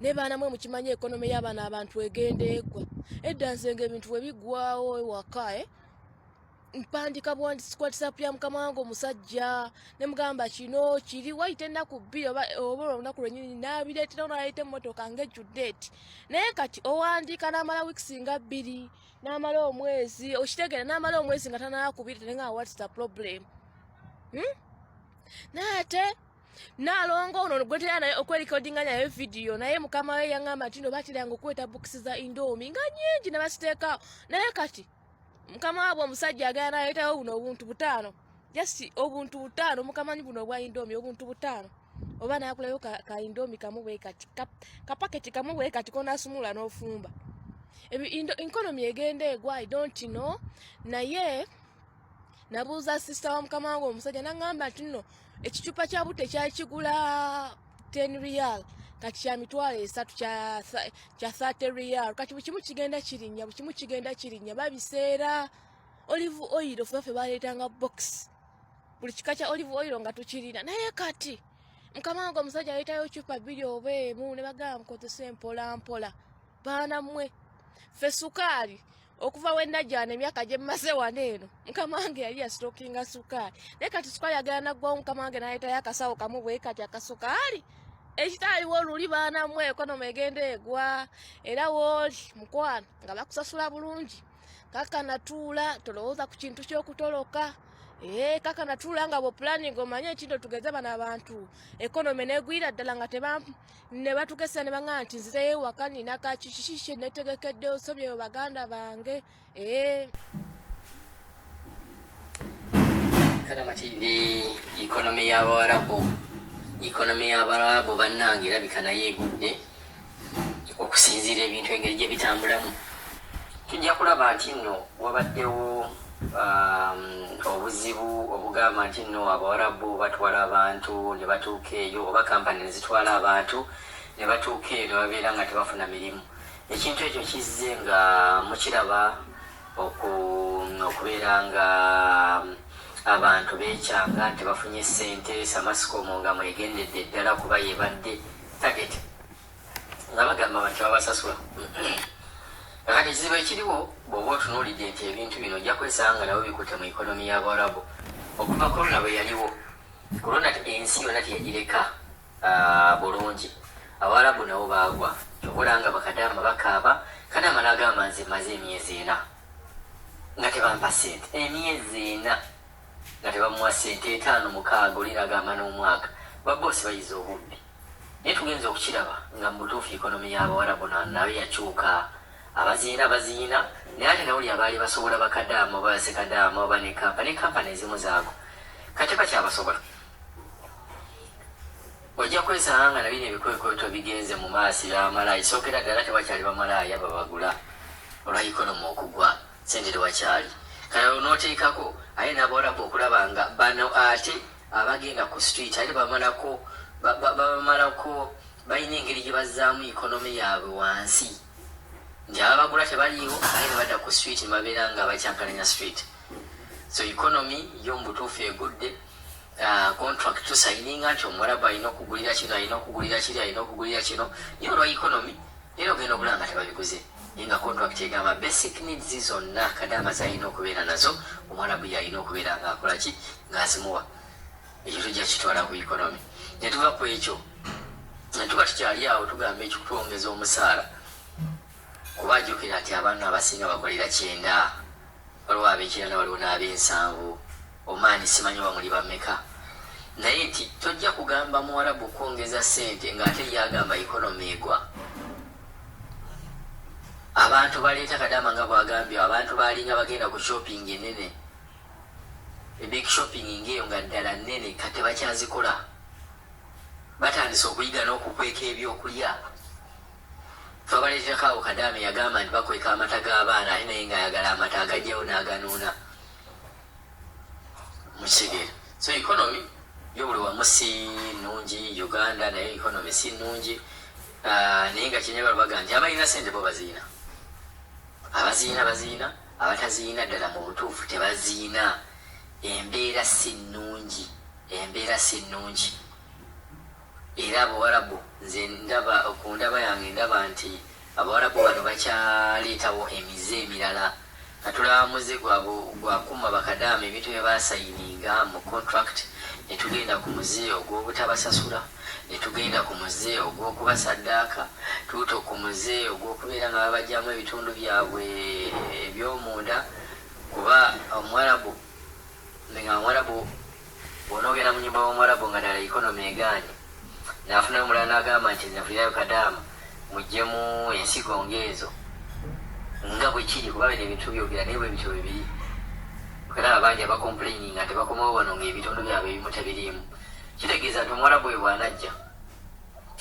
Naye baana mwe mukimanyi economy y'abana abantu egenda egwa. Edda nze nga ebintu bwe biggwawo ewaka mpandika buwandisi ku WhatsApp ya mukama wange omusajja ne mugamba kino kiri, wayita ennaku 2 oba olunaku lwennyini n'abireeterawo n'aleeta emmotoka ng'ejjudde eti. Naye kati owandiika n'amala weeks nga 2, n'amala omwezi, okitegeera, n'amala omwezi nga tanakubirira, naye nga what's the problem? Naye ate naalongo ono gwetera naye okwerekodinga naye vidiyo, naye mukama we yaŋŋamba nti no bateranga okuweeta bokisi za Indomie nga nnyingi ne baziteekawo. Naye kati mukama waabwe omusajja agenda naleetawo buno obuntu butaano, just obuntu butaano, mukamanyi buno obwa Indomie, obuntu butaano, oba nakulayo ka Indomie kamu bwe kati, kapaketi kamu bwe kati konasumula n'ofumba. Economy egenda egwa. I don't know, naye nabuuza sister wa mukama wange omusajja, naŋŋamba nti nno ekicupa kya bute kyali kigula 10 riyal, kati kya 30,000, kya 30 riyal. Kati buli kimu kigenda kirinnya, buli kimu kigenda kirinnya. Babiseera olive oil, ffe baleetanga box, buli kika kya olive oil nga tukirina, naye kati mukama wange omusajja aleetayo cupa bbiri oba emu ne bagamba mukozese mpola mpola. Baana mmwe, ffe sukaali okuva we najjana emyaka gye mmaze wano eno, mukama wange yali yasitookinga sukaali, naye kati sukaali agenda naggwawo, mukama wange n'aleetayo akasawo kamu bwe kati akasukaali ekitaaliwo oluli. Baana mmwe, economy egenda egwa. Era wooli mukwano nga bakusasula bulungi, kakanatuula tolowooza ku kintu ky'okutoloka. Ee, kakanatuula nga bwopulaninga omanye ekintu tugeze bano abantu economy negwira ddala nga teba ne batugesa ne baŋŋamba nti nzireyo ewaka, nina kakikiki kye netegekedde osobyeyo baganda bange. Ee. Kalama TV, economy y'Abawarabu, economy y'Abawarabu bannange erabika naye egudde okusinziira ebintu engeri gye bitambulamu. Tujja kulaba nti nno wabaddewo obuzibu obugamba nti nno Abawarabu batwala abantu ne batuuka eyo, oba kampani ne zitwala abantu ne batuuka eyo ne babeera nga tebafuna mirimu. Ekintu ekyo kizze nga mukiraba okubeera nga abantu beekyanga nti bafunye ssente. Samasikomo nga mwegendedde ddala kuba yebadde target, nga bagamba abantu babasasula. Kakati ekizibu ekiriwo, bw'oba otunuulidde nti ebintu bino ojja kwesanga nabo bikutte mu economy y'Abawarabu. Okuva korona bwe yaliwo, korona ensi yonna teyagireka bulungi, Abawarabu nabo baagwa. Kyova nga bakadaama bakaaba. Kadaama n'agamba, "Nze maze emyezi 4 nga tebampa ssente," emyezi 4 nga tebamuwa ssente, 5, 6, oli nagamba n'omwaka. Baboosi bayiza obubbi, naye tugenza okukiraba nga mu butuufu economy y'Abawarabu nayo yakyuka. Abaziina baziina, naye ate nawuli abaali basobola bakadaama oba basekadaama oba ne kampani ezimu zaago kati bakyabasobola. Ojja kwesanga nga nabino ebikwekweto bigenze mu maaso byabamalaaya. Sookera ddala tewakyali bamalaaya babagula olwa economy okugwa, sente tewakyali. Kale onooteekako aye n'Abawarabu okulaba nga bano ate abagenda ku street ate bamalako babamalako, balina engeri gye bazzaamu economy yaabwe wansi nti ababagula tebaliiwo, aye ne badda ku street ne babeera nga bakyankalanya street. So economy yo mu butuufu egudde. Contract tusayininga nti Omuwarabu alina okugulira kino, alina okugulira kiri, alina okugulira kino, naye olwa economy era ogenda okulaba nga tebabiguze, naye nga contract egamba basic needs zonna kadaama zalina okubeera nazo, Omuwarabu yalina okubeera ngaakola ki, ng'azimuwa. Ekyo tujja kitwala ku economy. Ne tuva ku ekyo ne tuba tukyali awo, tugamba ekikutwongeza omusaala, kuba ajjukira nti abaana abasinga bakolera 90, waliwo ab'ekinana, waliwo n'ab'ensanvu. Omaani simanyi oba muli bameka, naye nti tojja kugamba Muwarabu kwongeza ssente ng'ate ye agamba economy egwa. Abantu baleeta kadaama nga bwagambye, abantu baalinga bagenda ku shopping enene, big shopping ngaeyo nga ddala nnene, kati tebakyazikola. Batandise okuyiga n'okukweka ebyokulya. Twabaleeterako awo kadaama yagamba nti bakweka amata g'abaana, ate naye ng'ayagala amata agajjayo n'aganuuna mukitegeera. So economy yo buli wamu si nnungi. Uganda naye economy si nnungi. Ah, naye nga kyenjagala baga nti abalina sente bo baziina, abaziina baziina, abataziina ddala mu butuufu tebaziina. Embeera si nnungi, embeera si nnungi. Era abawarabu nze ndaba, ku ndaba yange ndaba nti abawarabu bano bakyaleetawo emize emirala. Nga tulaba muze gwakuma bakadaama ebintu bye basayininga mu contract, ne tugenda ku muze ogw'obutabasasula, ne tugenda ku muze ogw'okubasaddaaka, tuuto ku muze ogw'okubeera nga babajjamu ebitundu byabwe eby'omunda. Kuba omuwarabu nga omuwarabu bw'onoogenda mu nyumba w'omuwarabu nga ddala economy egaanye, n'afunayo omulala n'agamba nti nze nfunirayo kadaama muggyemu ensigo ng'ezo, nga bwe kiri, kuba bino ebintu byogera naye bwe bityo bwe biri. Era abangi abacomplaininga nti bakomawo wano ng'ebitundu byabwe ebimu tebiriimu, kitegeeza nti omuwarabu oyo bw'anajja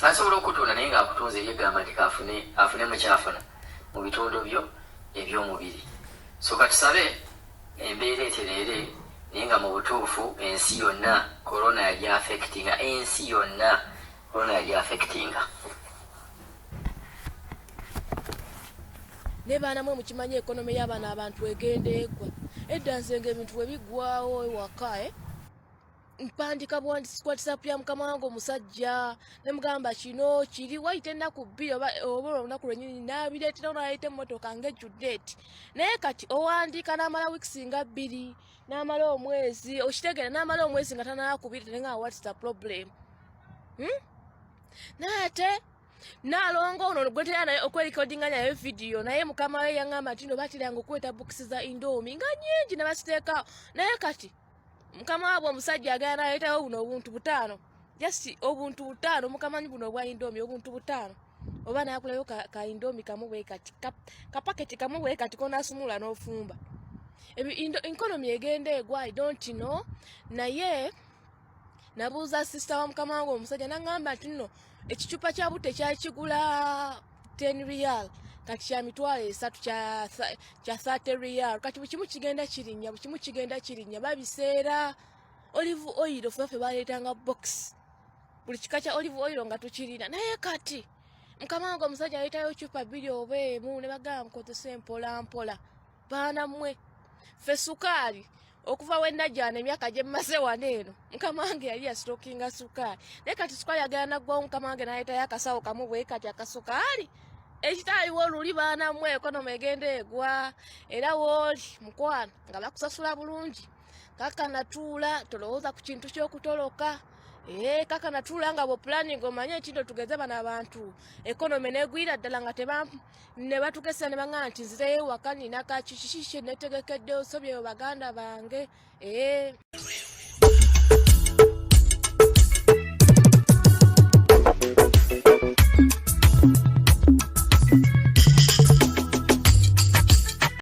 asobola okutunda, naye ng'akutunze yegamba nti kaafune afunemu kyafuna mu bitundu byo eby'omubiri. So katusabe embeera etereere, naye nga mu butuufu ensi yonna corona yagi affectinga, ensi yonna corona yagi affectinga. Naye baana mwe mukimanyi economy y'abaana abantu egenda egwa. Edda nze nga ebintu bwe biggwawo ewaka, mpandika buwandisi ku WhatsApp ya mukama wange omusajja ne mugamba kino kiri, wayita ennaku 2 oba olunaku lwennyini n'abireetera, n'aleeta emmotoka ng'ejjudde eti. Naye kati owandiika n'amala weeks nga 2, n'amala omwezi, okitegeera, n'amala omwezi nga tanakubira, naye nga what's the problem? Naye ate Naalongo ono gwetera naye okwerekodinga naye vidiyo, naye mukama we yaŋŋamba nti no batiranga okuweta bokisi za Indomie nga nnyingi ne baziteekawo. Naye kati mukama waabwe omusajja agenda naleetawo buno obuntu butaano, just obuntu butaano, mukamanyi buno obwa Indomie, obuntu butaano, oba nakulayo ka Indomie kamu bwe kati, kapaketi kamu bwe kati konasumula n'ofumba. Economy egenda egwa, I don't know. Naye nabuuza sister wa mukama wange omusajja, naŋŋamba nti nno ekicupa kya butto ekyali kigula 10 riyal kati kya 30,000, kya 30 riyal. Kati buli kimu kigenda kirinnya, buli kimu kigenda kirinnya. Babiseera olive oil, ffe baleetanga box, buli kika kya olive oil nga tukirina. Naye kati mukama wange omusajja aleetayo cupa bbiri oba emu, ne bagamba mukozese mpola mpola. Baana mmwe, ffe sukaali okuva we najjana emyaka gye mmaze wano eno, mukama wange yali yasitokinga sukaali, naye kati sukaali agenda naggwawo, mukama wange n'aleetayo akasawo kamu bwe kati akasukaali ekitaaliwo luli. Baana mmwe, economy egenda egwa. Era wooli mukwano nga bakusasula bulungi, kakanatuula tolowooza ku kintu ky'okutoloka. Ee, kakanatuula nga bwopulaninga omanye ekintu tugeze bano abantu economy negwira ddala nga teba ne batugesa ne baŋŋamba nti nzireyo ewaka nina kakikiki kye netegekedde osobyeyo baganda bange. Ee.